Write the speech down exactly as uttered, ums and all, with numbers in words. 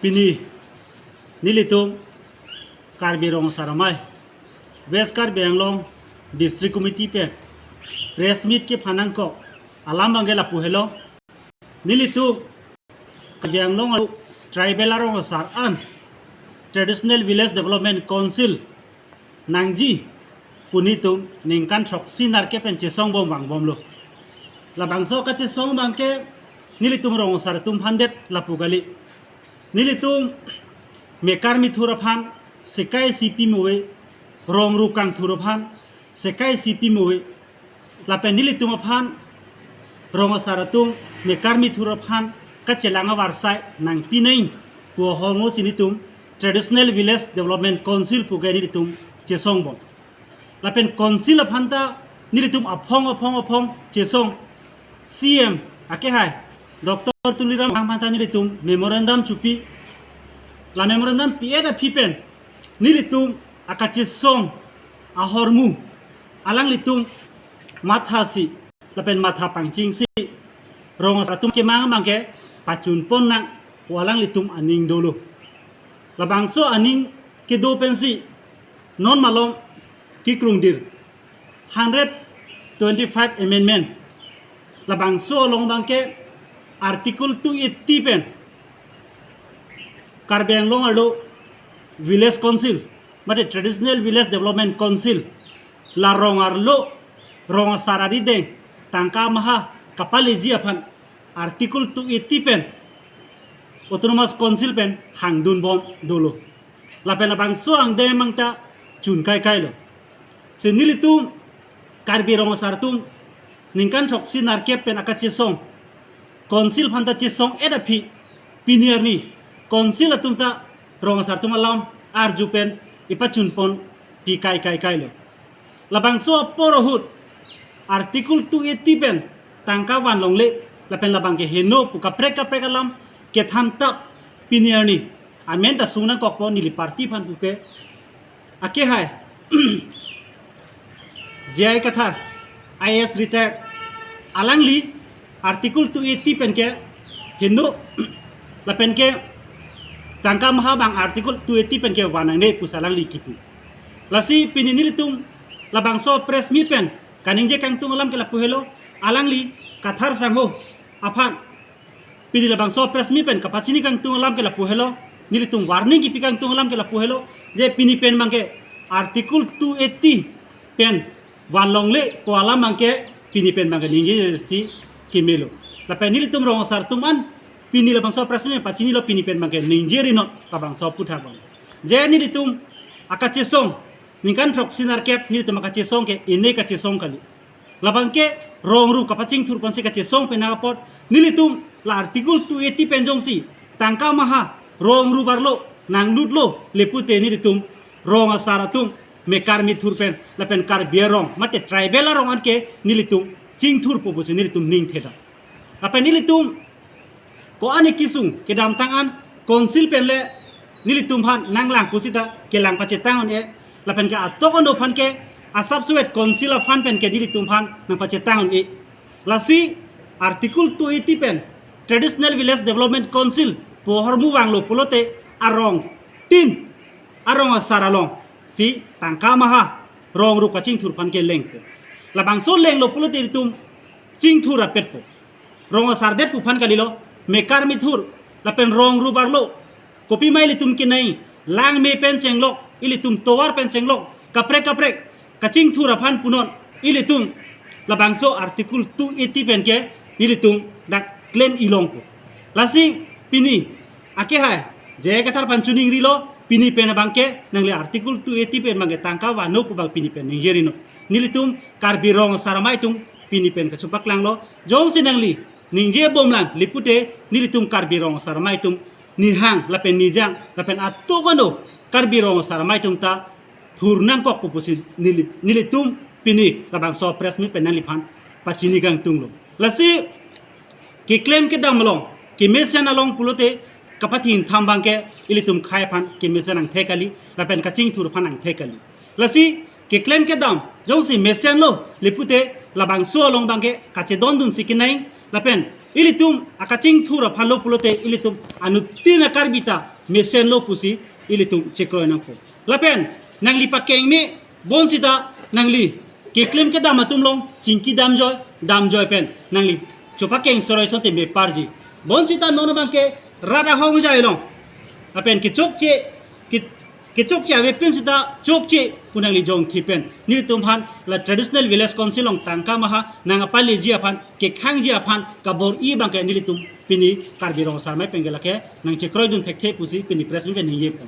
Pini nelitum Karbi Rong Asar Amei, West Karbi Anglong District Committee pen press meet kephan nangkok alam abangke lapu helo. Nelitum Karbi Anglong arlo tribal arong asar an Traditional Village Development Council nangji pu nelitum ningkan throksi nerkep pen chesong bom vangbomlo. Labangso kachesong abangke nelitum rong asar atum aphan det lapu kali. Nelitum mekar mithur aphan sekai si pimo ave, rong ru kangthur aphan sekai si pimo ave. Lapen nelitum aphan rong asar atum mekar mithur aphan kachelang avarsai nangpi nangji pu ahormu si nelitum Traditional Village Development Council pu ke nelitum chesong bom. Lapen council aphan ta nelitum aphong aphong aphong chesong, C M akehai Doctor Tuliram Ronghang aphan ta nelitum memorandum chupi. La memorandum pi-et aphi pen nelitum akachesong ahormu alanglitum mathasi lapen matha pangchingsi rong asar atum kemang abangke pachunpon nang pu alanglitum aning dolo. Labangso aning kedo pensi non malom kekrungdir hundred twenty-five amendment. Labangso along abangke Article two eighty pen Karbi Anglong arlo Village Council, mate Traditional Village Development Council, la rong arlo rong asar arideng tangka maha kapaleji aphan Article two eighty pen Autonomous Council pen hangdun bom dolo. Lapen labangso angdeng mang ta chun kaikai lo. Si nelitum Karbi rong asar atum ningkan throksi nerkep pen akachesong, council aphan ta chesong-et aphi, pini arni council atum ta rong asar atum alam arju pen ipachunpon pi kaikai kai lo. Labangso apor ahut Article two eighty pen tangka van longle lapen labangke heno pu kaprek kaprek alam kethan tap pini arni amen ta sung nangkokpo neli party aphan pupe. Akehai J I Kathar, I A S retired, alangli Article two eighty pen ke heno lapen ke tangka maha abang Article two eighty pen ke van nangne pusi alangli kipu. Lasi pini nelitum labangso press meet pen kaningje kangtung alam ke lapu helo, alangli Kathar sangho aphan pini labangso press meet pen kapachini kangtung alam ke lapu helo, nelitum warning kipi kangtung alam ke lapu helo, je pini pen abangke Article two eighty pen van longle pu alam abangke pini pen abangke ningje si kemelo. Lapen nelitum rong asar atum an pini labangso press meet pachinilo, pini pen abangke ningje rinon labangso aputhak abang. Je nelitum akachesong ningkan throksi nerkep nelitum akachesong ke ine kachesong kali. Labangke rong ru kapachingthur aphansi kachesong pen apot nelitum la Article two eighty pen jongsi tangka maha rong ru arlo nanglutlo lepute nelitum rong asar atum mekar mithur pen lapen Karbi arong mate tribal arong anke nelitum chingthurpo pusi nelitum ning theda. Lapen nelitum ko-an kesung kedamtang an council pen le nelitum aphan nanglang pusita kelang pachetang un-e, lapen ke atok ano aphan ke asap suet council aphan pen ke nelitum aphan nangpachetang un-e. Lasi Article two eighty pen Traditional Village Development Council pu ahormu vanglo pulote arong tin arong asar alongsi tangka maha rong ru kachingthur aphan ke lengpo. Labangso lenglo pulote itum chingthur apetpo. Rong asar det pu aphan kalilo, mekar mithur lapen rong ru arlo kopima ilitum kenai, langme pen chenglok, ilitum tovar pen chenglok, kaprek kaprek kachingthur aphan punon ilitum labangso Article two eighty pen ke nelitum dak klem ilongpo. Lasi pini akehai J I Kathar aphan chuning rilo, pini pen abangke nangli Article two eighty pen abangke tangka vano pu abang pini pen ningje rinon. Nelitum Karbi rong asar amei atum pini pen kachepaklanglo, jongsi nangli ningje bomlang lepute nelitum Karbi rong asar amei atum nihang lapen nijang lapen atok ano Karbi rong asar amei atum ta thur nangkokpo pusi neli, nelitum pini labangso press meet pen nangliphan pachini kangtunglo. Lasi keklem kedam along, kemesen along pulote kapathin tham abangke ilitum khei aphan kemesen angthek kali, lapen kachingthur aphan angthek kali. Lasi keklem kedam jongsi mesenlo lepute labangso along abangke kachedondunsi kenai, lapen ilitum akachingthur aphanlo pulote ilitum anuttin a-Karbi ta mesenlo pusi ilitum chekroi nangpo. Lapen nangli pakeng me bonsita nangli keklem kedam atum along chingki damjoi damjoi pen nangli chopakeng soroi sonte meparji. Bonsita non abangke rat ahongjai along lapen kechokche ke- kechokche ave pen sita chokche pu nangli jongthi pen nelitum aphan la traditional village council along tangka maha nangpaleji aphan kekhangji aphan kabor-i abangke nelitum pini Karbi Rong Asar Amei pen ke lake nangchekroidun thekthe pusi pini press meet pen ningje pon.